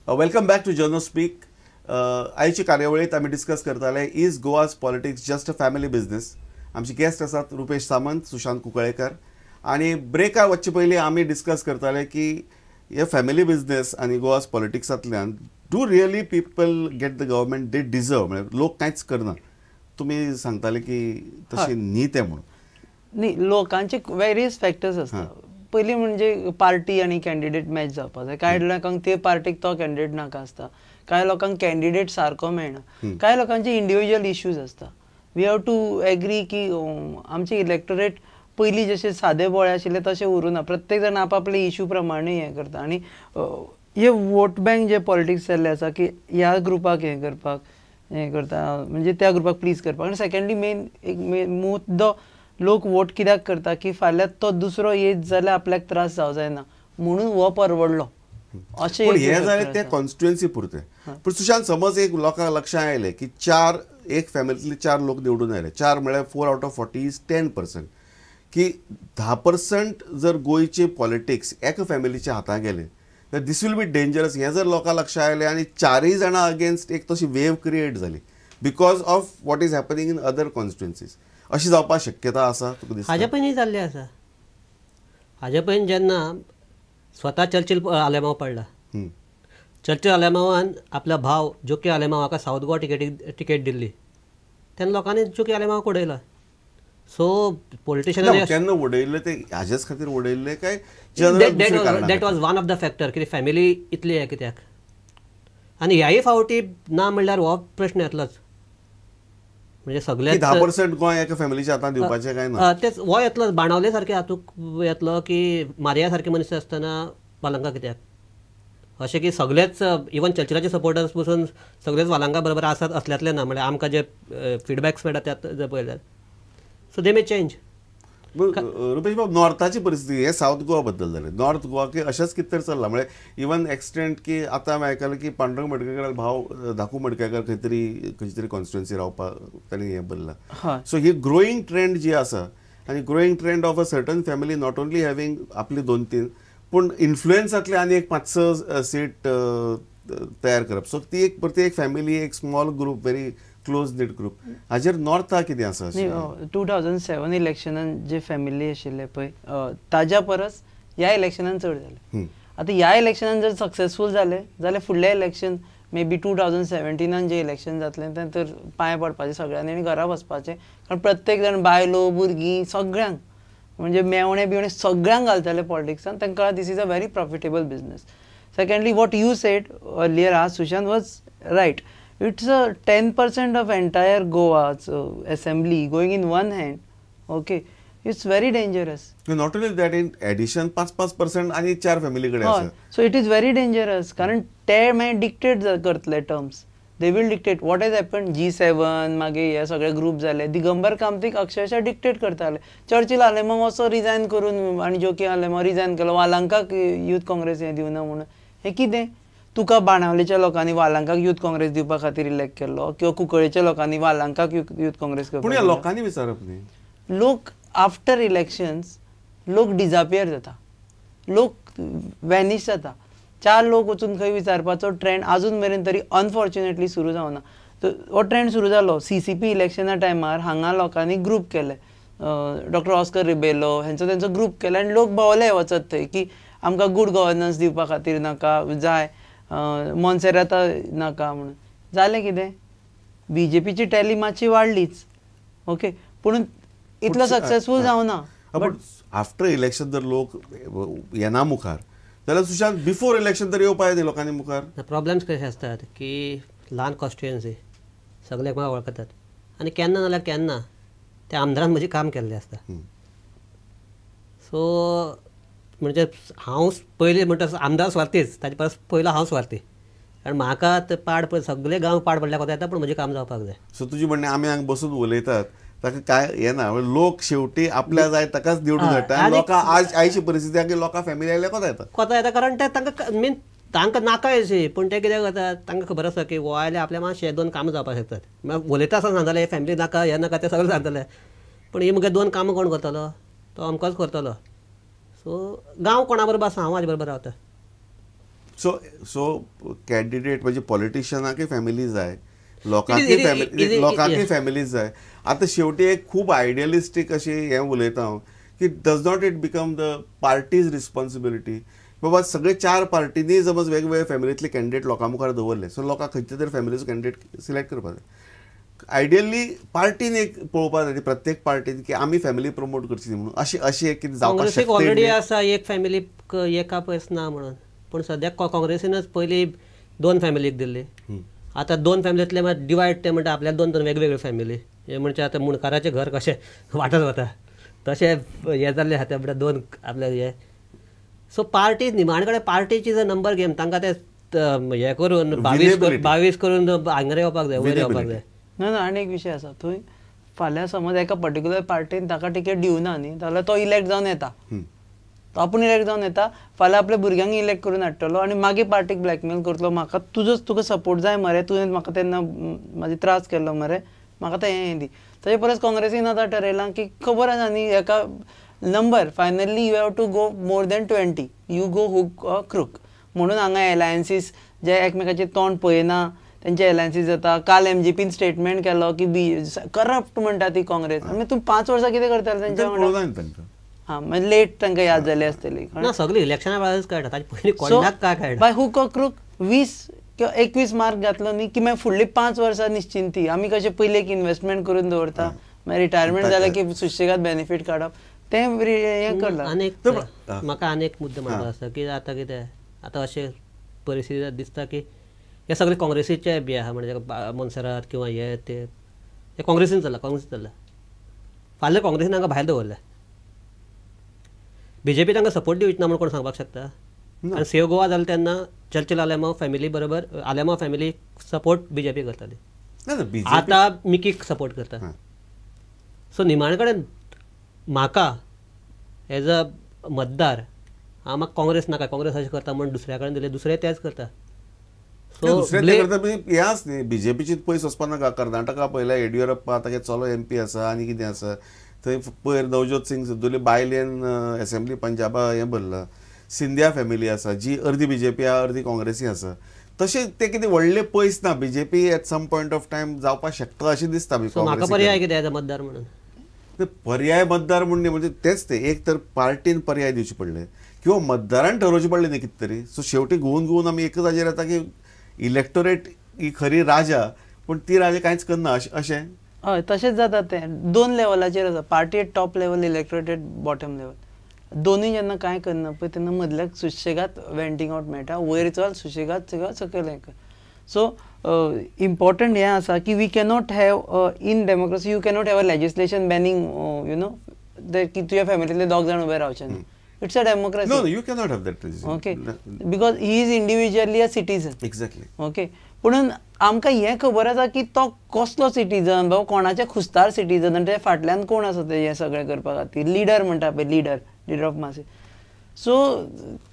Welcome back to Jano speak. आयचे कार्यावळीत आमी डिस्कस करताले, is Goa's politics just a family business? आमचे गेस्ट आसात रुपेश सामंत, सुशांत कुंकळेकर. आनी ब्रेकार वचचे पयलीं आमी डिस्कस करताले की हे फॅमिली बिझनेस आनी Goa's पॉलिटिक्सांतल्यान do really people get the government they deserve? म्हळ्यार लोक कांयच करना, तुमी सांगताले की तशें न्ही तें म्हणून. न्ही, लोकांचे वेरियस फॅक्टर्स आसता. पयलीं म्हणजे पार्टी आनी कॅन्डिडेट मॅच जावपाक जाय. कांय लोकांक ते पार्टीक तो कॅन्डिडेट नाका आसता, कांय लोकांक कॅन्डिडेट सारको मेळना, कांय लोकांचे इंडिविज्युअल इश्यूज आसता. We have to agree की आमचे इलेक्टोरेट पयलीं जशे सादे बोळे आशिल्ले तशें उरूना. प्रत्येक जाण आपापले इश्यू प्रमाणे हें करता. आनी हे वोट बँक जे पॉलिटिक्स जाल्ले आसा की ह्या ग्रुपाक हें करपाक हें करता, म्हणजे त्या ग्रुपाक प्लीज करपाक. आनी सेकंडली मेन एक मुद्दो, लोक वोट कित्याक करता की फाल्यां तो दुसरो येत जाल्यार आपल्याक त्रास जावं जायना म्हणून हो परवडलो. अशें हें जालें तें कॉन्स्टिट्युएन्सी पुरतें. पूण सुशांत, समज एक लोकांक लक्षांत आयलें की चार एक फॅमिलींतले 4 लोक निवडून आयले, 4 म्हळ्यार 4 out of 40 is 10%, की 10% जर गोंयचे पॉलिटिक्स एका फॅमिलीच्या हातांत गेले तर this will be dangerous. हें जर लोकांक लक्षांत आयलें आनी 4 जाणां अगेन्स्ट एक तशी वेव क्रिएट जाली because of what is happening in other constituencies, अशी जावपाक शक्यता आसा तुका दिसता? हाजे पयलीं जाल्लें आसा. हाजे पयलीं जेन्ना स्वता चर्चिल आलेमांव पडला, चर्चिल आलेमांवान आपल्या भाव जोकी आलेमांव हाका सावथ गोवा टिकेट दिल्ली, तेन्ना लोकांनी जोकी आलेमांवाक उडयला. सो पॉलिटिशियन केन्ना उडयल्ले ते हाजेच खातीर उडयल्ले काय? That was one of the factor की फॅमिली इतली हें कित्याक. आनी ह्याय फावटी ना म्हणल्यार हो प्रश्न येतलोच. म्हणजे सगळे 10% गोंय एका फॅमिलीच्या हातांत दिवपाचें काय ना, तेच हो येतलो. बाणावले सारके हातूंत येतलो की मारिया सारके मनीस आसतना वालंगा कित्याक, अशें की सगळेच इवन चर्चिलाचे सपोर्टर्स पसून सगळेच वालंगा बरोबर आसात असल्यांतलें ना. म्हणल्यार आमकां जे फिडबॅक्स मेळटा त्यात जर पळयल्यार, सो दे मे चेंज. रुपेश बाब, नॉर्थाची परिस्थिती हे सावथ गोवा बद्दल जालें, नॉर्थ गोवा की अशेंच कितें तरी चल्लां. म्हळ्यार इवन एक्सटेंट की आतां हांवें आयकलें की पांडुरंग मडकयकार भाव धाकू मडकयकार खंय तरी खंयची तरी कॉन्स्टिट्युएन्सी रावपाक ताणें हें भरलां. सो ही ग्रोईंग ट्रेंड जी आसा आनी growing trend of a certain family not only having आपली 2-3 पूण इन्फ्लुएन्सांतले आनी एक 5-6 सीट तयार करप. सो ती एक परती एक फॅमिली, एक small group, very close knit group. हाजेर नॉर्था कितें आसा? 2007 इलेक्शनान जे फॅमिली आशिल्ले पळय ताज्या परस ह्या इलेक्शनान चड जाले. आतां ह्या इलेक्शनान जर सक्सेसफूल जाले जाल्यार फुडलें इलेक्शन मे बी 2017 जें इलेक्शन जातलें तें तर पांय पडपाचें सगळ्यांनी आनी घरा वचपाचें. कारण प्रत्येक जाण बायलो भुरगीं सगळ्यांक म्हणजे मेवणे बिवणे सगळ्यांक घालतले पॉलिटिक्सान. तांकां this is a very profitable business. Secondly, what you said earlier ah Sushant was right. It's a 10% of entire Goa's assembly going in one hand. Okay, it's very dangerous. Not only that, in addition 5-5% आनी 4 family कडेन आसा. So it is very dangerous. कारण ते मागीर dictate करतले terms. They will dictate what has happen. G7 मागीर हे सगळे ग्रूप जाले. दिगंबर कामतीक अक्षरशः डिक्टेट करताले. चर्चिल आलेमांव असो रिजायन करून आनी जोकी आलेमांव रिजायन केलो, वालांकाक यूथ काँग्रेस हें दिवना म्हणून. हें कितें? तुका बाणावलेच्या लोकांनी वालांकाक यूथ काँग्रेस दिवपा खातीर इलेक्ट केल्लो किंवा कुंकळेच्या लोकांनी वालांकाक यूथ काँग्रेस. पूण ह्या लोकांनी विचारप न्ही. लोक आफ्टर इलेक्शन्स लोक डिजापियर जाता, लोक वॅनिश जाता. 4 लोक वचून खंय विचारपाचो ट्रेंड आजून मेरेन तरी अनफॉर्च्युनेटली सुरू जावना. हो ट्रेंड सुरू जालो CCP इलेक्शना टायमार. हांगा लोकांनी ग्रूप केले, डॉक्टर ऑस्कर रिबेलो हेंचो तेंचो ग्रूप केलो आनी लोक भोंवले वचत थंय की आमकां गूड गवर्नन्स दिवपा खातीर नाका जाय, मोन्सेराता नाका म्हणून. जालें कितें, BJPची टॅली मातशी वाडलीच, ओके, पूण इतलो सक्सेसफूल जावना. आफ्टर इलेक्शन जर लोक येना मुखार जाल्यार सुशांत बिफोर इलेक्शन तर येवपा जाय लोकांनी मुखार. प्रॉब्लेम्स कशे आसतात की ल्हान कॉन्स्टिट्युएन्सी सगळे एकमेकाक वळखतात आनी केन्ना नाल्यार केन्ना त्या आमदारान म्हजें काम केल्लें आसता. सो म्हणजे हांव पयलीं म्हणटा आमदार स्वार्थीच, ताजे परस पयलो हांव स्वार्थी, कारण म्हाका ते पाड पड सगळे गांव पाड पडल्या कोता येता, पूण म्हजें काम जावपाक जाय. सो तुजी म्हणणें आमी हांगा बसून उलयतात ताका काय येना, लोक शेवटी आपल्या जाय ताकाच निवडून हाडटा. लोकां आज आयची परिस्थिती आसा की लोकां फॅमिली आयल्या कोता येता, कोता येता, कारण ते तांकां मेन तांकां नाका अशी. पूण ते कितें करतात, तांकां खबर आसा की हो आयल्या आपल्या मातशें 2 कामां जावपाक शकतात. मागीर उलयता आसतना सांगताले फॅमिली नाका हें नाका तें सगळें सांगताले, पूण ही मुगे 2 कामां कोण करतलो, तो अमकोच करतलो. सो गांव कोणा बरोबर आसा, हांव हाजे बरोबर रावता. सो सो कॅन्डिडेट म्हणजे पॉलिटिशियनाकय फॅमिली जाय, लोकांकय फॅमिली, लोकांकय फॅमिली जाय. आतां शेवटी एक खूब आयडियलिस्टीक अशें हें उलयता हांव की does not it become the party's responsibility? बाबा सगळे 4 पार्टींनी समज वेगवेगळे फॅमिलींतले कॅन्डिडेट लोकां मुखार दवरले, सो लोकांक खंयच्या तरी फॅमिलीचो कॅन्डिडेट सिलेक्ट करपाक जाय. आयडियली पार्टीन एक पळोवपाक जाय प्रत्येक पार्टीन की आमी फॅमिली प्रमोट करची म्हणून अशें अशें एक कितें जावपाक शकता. ऑलरेडी आसा एक फॅमिली एका पयस ना म्हणून, पूण सद्याक काँग्रेसीनच पयलीं 2 फॅमिलीक दिल्ली, आतां 2 फॅमिलींतले मात डिवायड ते म्हणटा आपल्या 2 वेगवेगळ्यो फॅमिली. हे म्हणजे आतां मुणकाराचें घर कशें वांटत वता तशें हें जाल्लें आसा ते म्हणटा 2 आपल्या हे. सो पार्टी निमाणे कडेन पार्टीची जर नंबर गेम तांकां ते हें करून 22 करून हांगा येवपाक जाय, वयर येवपाक जाय. ना ना आनी एक विशय आसा थंय फाल्यां समज एका पर्टिक्युलर पार्टीन ताका टिकेट दिवना न्ही जाल्यार तो इलेक्ट जावन येता, तो आपूण इलेक्ट जावन येता, फाल्यां आपल्या भुरग्यांक इलेक्ट करून हाडटलो आनी मागीर पार्टीक ब्लॅकमेल करतलो, म्हाका तुजोच तुका सपोर्ट जाय मरे, तुवें म्हाका तेन्ना म्हाजे त्रास केल्लो मरे, म्हाका तें हें दी. ताजे परस काँग्रेसीन आतां ठरयलां की खबर आसा न्ही एका number finally you have to go more than 20, you go hook or crook. म्हणून हांगा एलायन्सीस जे एकमेकाचें तोंड पळयना तेंचे एलायन्सीस जाता. काल एमजीपीन स्टेटमेंट केलो की बी करप्ट म्हणटा ती काँग्रेस, आनी तूं 5 वर्सां कितें करताले तेंच्या वांगडा? हां मागीर लेट तांकां याद जाली आसतली ना, सगळी इलेक्शना वेळारच कळटा, ताचे पयलीं कोणाक काय कळटा. बाय हूक ऑर क्रूक 20 किंवा 21 मार्क घातलो न्ही की मागीर फुडली 5 वर्सां निश्चिंती. आमी कशें पयलीं एक इन्वेस्टमेंट करून दवरता, मागीर रिटायरमेंट जालें की सुशेगाद बेनिफीट काडप, तें हें करलां. आनी म्हाका आनी एक मुद्दो म्हणपाक आसा की आतां कितें आतां अशें परिस्थिती दिसता की हे सगळे काँग्रेसीचे बी आहा, म्हणजे मोन्सेरात किंवा हे ते हे काँग्रेसीन चल्ला, काँग्रेसीन चल्ला. फाल्यां काँग्रेसीन हांगा भायर दवरले, बीजेपी तांकां सपोर्ट दिवची ना म्हूण कोण सांगपाक शकता? आनी सेव गोवा जालें तेन्ना चर्चिल आलेमाव फॅमिली बरोबर आलेमाव फॅमिली सपोर्ट बीजेपी करताली, आतां मिकीक सपोर्ट करता. सो निमाणे कडेन म्हाका एज अ मतदार हांव म्हाका काँग्रेस नाका, काँग्रेस अशें करता म्हूण दुसऱ्या कडेन दिलें, दुसरें तेंच करता. दुसरें तें करता हें आस न्ही, बीजेपीची पयस वचपा नाका. कर्नाटका पळयल्या येडियुरप्पा तागे चलो एमपी आसा आनी कितें आसा थंय, पयर नवजोत सिंग सिद्धूले बायलेन एसेंब्ली पंजाबा हें भरलां, सिंधिया फॅमिली आसा जी अर्दी बीजेपी आसा अर्दी काँग्रेसी आसा. तशें तें कितें व्हडलें पयस ना, BJP at some point of time जावपाक शकता अशें दिसता. म्हाका पर्याय कितें एज अ मतदार म्हणून? पर्याय मतदार म्हूण न्ही, म्हणजे तेच ते एक तर पार्टीन पर्याय दिवचे पडले किंवा मतदारान ठरोवचें पडलें न्ही कितें तरी. सो शेवटी घुंवून घुंवून आमी एकच हाजेर येता की इलेक्टोरेट ही खरी राजा, पूण ती राजा कांयच करना अशें. हय तशेंच जाता तें 2 लेवलाचेर आसा, party at top level, electorate at bottom level. दोनूय जेन्ना कांय करना पळय तेन्ना मदल्याक सुशेगाद वेंटींग आवट मेळटा, वयर चल सुशेगाद सगळं सकयल हें कर. सो इम्पॉर्टंट हें आसा की we cannot have in democracy you cannot have a legislation banning you know की तुज्या फॅमिलींतले 2 जाण उबे रावचे ना. It's a democracy. No, you cannot have that. Okay, because he is individually a citizen. Exactly. Okay, पुणून आमकां हें खबर आसा की तो कसलो सिटीजन, बाबा कोणाच्या खुस्तार सिटीजन आनी ते फाटल्यान कोण आसा ते हें सगळें करपा खातीर लिडर म्हणटा पळय, लिडर, लिडर ऑफ मासीस. सो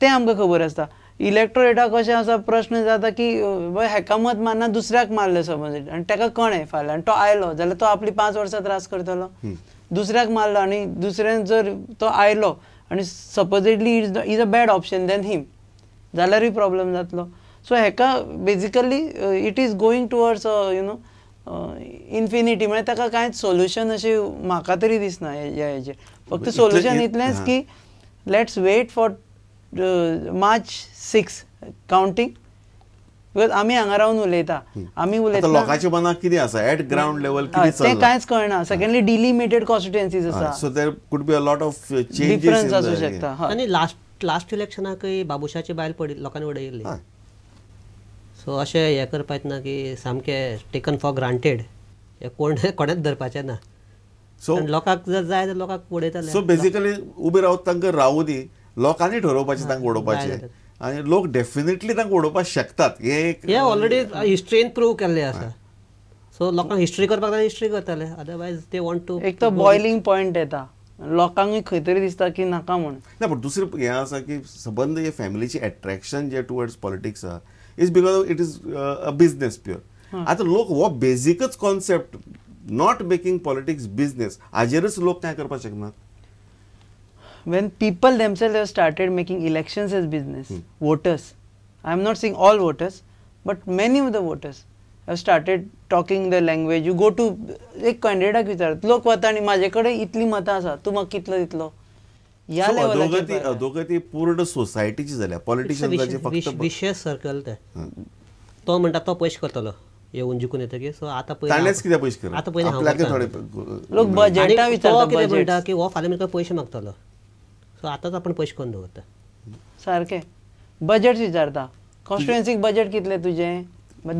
तें आमकां खबर आसता. इलेक्टोरेटाक कशें आसा प्रश्न जाता की हेका मत मारना दुसऱ्याक मारलें समज आनी ताका कळ्ळें फाल्यां आनी तो आयलो जाल्यार तो आपली 5 वर्सां त्रास करतलो. दुसऱ्याक मारलो आनी दुसऱ्यान जर तो आयलो आनी supposedly is a bad option than him जाल्यारूय प्रॉब्लम जातलो. सो हेका basically it is going towards you know infinity, म्हळ्यार ताका कांयच सोल्युशन अशें म्हाका तरी दिसना ह्या हेजेर. फक्त सोल्युशन इतलेंच की let's wait for March 6 counting, because आमी हांगा रावन उलयता, आमी उलयता लोकांच्या मनाक कितें आसा एट ग्रावंड लेवल कितें चल्लां तें कांयच कळना. सेकंडली डिलिमिटेड कॉन्स्टिट्युएन्सीज आसा, so there could be a lot of changes difference आसूं शकता. आनी लास्ट इलेक्शनाकय बाबुशाची बायल पडिल्ली, लोकांनी उडयिल्ली. सो अशें हें करपाचें ना की सामकें टेकन फॉर ग्रांटेड, हें कोण कोणेंच धरपाचें ना. सो लोकांक जर जाय जाल्यार लोकांक उडयतले. सो बेसिकली उबे रावत तांकां रावूं दी, लोकांनी ठरोवपाचें तांकां उडोवपाचें आनी लोक डेफिनेटली तांकां उडोवपाक शकतात. हें एक हें ऑलरेडी हिस्ट्रीन प्रूव केल्लें आसा. सो लोकांक हिस्ट्री करपाक जाय हिस्ट्री करतले, अदरवायज they want to. एक तो बॉयलिंग पॉयंट येता, लोकांकूय खंय तरी दिसता की नाका म्हूण ना. पूण दुसरें हें आसा की सबंद हे फॅमिलीची एट्रॅक्शन जे टुवर्ड्स पॉलिटिक्स आसा is because it is a business pure. आतां लोक हो बेजिकच concept not making politics business हाजेरच लोक कांय करपाक शकनात. When people themselves have started making elections as business, voters, I am not saying all voters, but many of the voters have started talking the language. You go to एक कॅन्डिडेटाक विचार, लोक वता आनी म्हाजे कडेन इतलीं मतां आसा, तूं म्हाका कितलो दितलो, ह्या लेवलाचेर. अधोगती पूर्ण सोसायटीची जाल्या, पॉलिटिशियन्साची फक्त विशेष सर्कल ते तो म्हणटा तो पयशे करतलो येवन जिखून येतकीर. सो आतां पयलीं ताणेंच कित्याक पयशे करप, आतां पयलीं आपल्याक लोक बजेटा विचारता, कितें म्हणटा की हो फाल्यां म्हाका पयशे मागतलो, सो आतांच आपूण पयशे करून दवरता. सारकें बजेट विचारता, कॉन्स्टिट्युएन्सीक बजेट कितलें तुजें,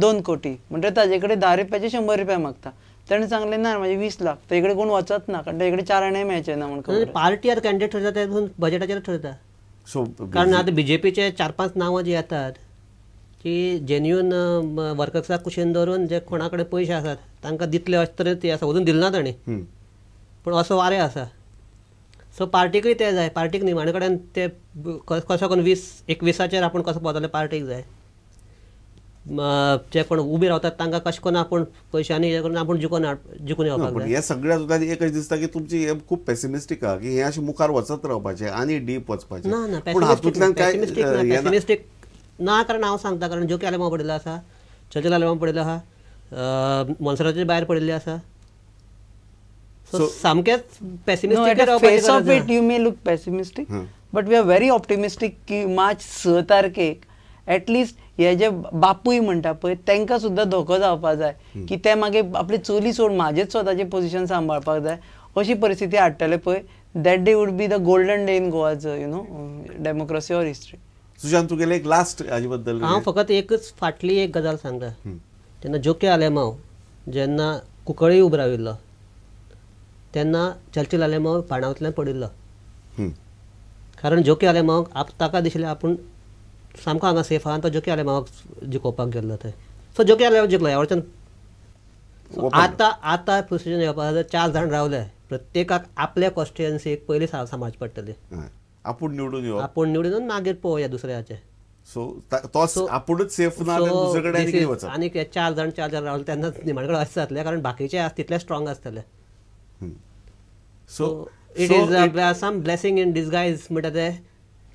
2 कोटी, म्हणटकीर ताजे कडेन 10 रुपयाचे 100 रुपया मागता. ताणें सांगलें ना म्हाजे 20 लाख, ताजे कडेन कोण वचत ना कारण ताजे कडेन 4 आणे मेळचे ना म्हूण. पार्टी आतां कॅन्डिडेट ठरता ते बजेटाचेर ठरता, कारण आतां बीजेपीचे 4-5 नांवां जी येतात की जेन्युइन वर्कर्साक कुशीन दवरून जे कोणा कडेन पयशे आसात तांकां दितले अशें तरेन ती आसा, अजून दिले ना तांणी, पूण असो वारें आसा. सो पार्टीकूय ते जाय, पार्टीक निमाणे कडेन ते कसो करून 20-21 आपूण कसो पावतले पार्टीक जाय, जे कोण उबे रावतात तांकां कशें करून आपूण पयशांनी हें करून आपूण जिखून येवपाक जाय. हे सगळ्या सुद्दां एक अशें दिसता की तुमची हे खूब पेसिमिस्टीक आहा की हे अशें मुखार वचत रावपाचें आनी डीप वचपाचें. ना ना, पेसिमिस्टीक ना, कारण हांव सांगता, कारण जोकी आलेमांव पडिल्लो आसा, चर्चिल आलेमांव पडिल्लो आहा, मोन्सेराताचे भायर पडिल्ले आसा. सो सामकेंच pessimistic. Face of it you may look pessimistic, but we are very optimistic की मार्च 6 तारखेक एटलिस्ट हे जे बापूय म्हणटा पळय तांकां सुद्दां धोको जावपा जाय की ते मागीर आपली चली सोड म्हाजेच स्वताचें पोजिशन सांबाळपाक जाय अशी परिस्थिती हाडटले पळय. That day would be the golden day in Goa's you know democracy or history. Sushant, तुगेले एक लास्ट हाजे बद्दल. हांव फकत एकच फाटली एक गजाल सांगता. जेन्ना जोकी आलेमांव जेन्ना कुंकळी उबो राविल्लो तेन्ना चर्चिल आलेमांव बाणावतल्यान पडिल्लो, कारण जोकी आलेमांव ताका दिसलें आपूण सामको हांगा सेफ आहा, तो जोकी आलेमांवाक जिखोवपाक गेल्लो थंय. सो जोकी आलेमांव जिखलो ह्या वर्सान. आतां आतां प्रोसिजन येवपा 4 जाण रावले, प्रत्येकाक आपल्या कॉन्स्टिट्युएन्सीक पयलीं सांबाळची पडटली, आपूण निवडून येवप, आपूण निवडून येवन मागीर पळोवया दुसऱ्याचें. सो तो आपूणच सेफ ना, दुसरे कडेन वचप. आनी 4 जाण 4 जाण रावले तेन्ना निमाणे कडेन अशें जातलें, कारण बाकीचे आसा तितले स्ट्रॉंग आसतले. So it is some blessing in disguise म्हणटा ते.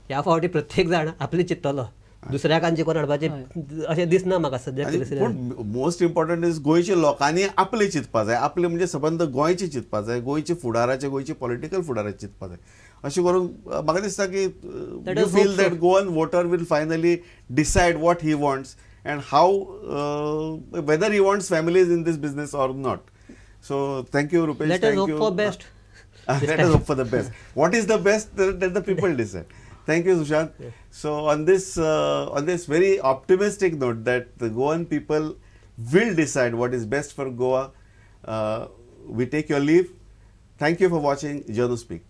ह्या फावटी प्रत्येक जाण आपली चिंततलो, दुसऱ्याक जिखोवन हाडपाचें अशें दिसना म्हाका सद्याक. पूण मोस्ट इम्पॉर्टंट is गोंयच्या लोकांनी आपले चिंतपा जाय, आपले म्हणजे सबंद गोंयचे चिंतपा जाय, गोंयचे फुडाराचे, गोंयचे पॉलिटिकल फुडाराचे चिंतपा जाय. अशें करून म्हाका दिसता की you feel that Goan voter will finally decide what he wants and how whether he wants families in this business or not. So thank you Rupesh. Let us hope for best. Let us hope for the best. What is the best, let the people decide. Thank you, Sushant. Yeah. So on this very optimistic note that the Goan people will decide what is best for Goa, we take your leave. Thank you for watching Janu Speak.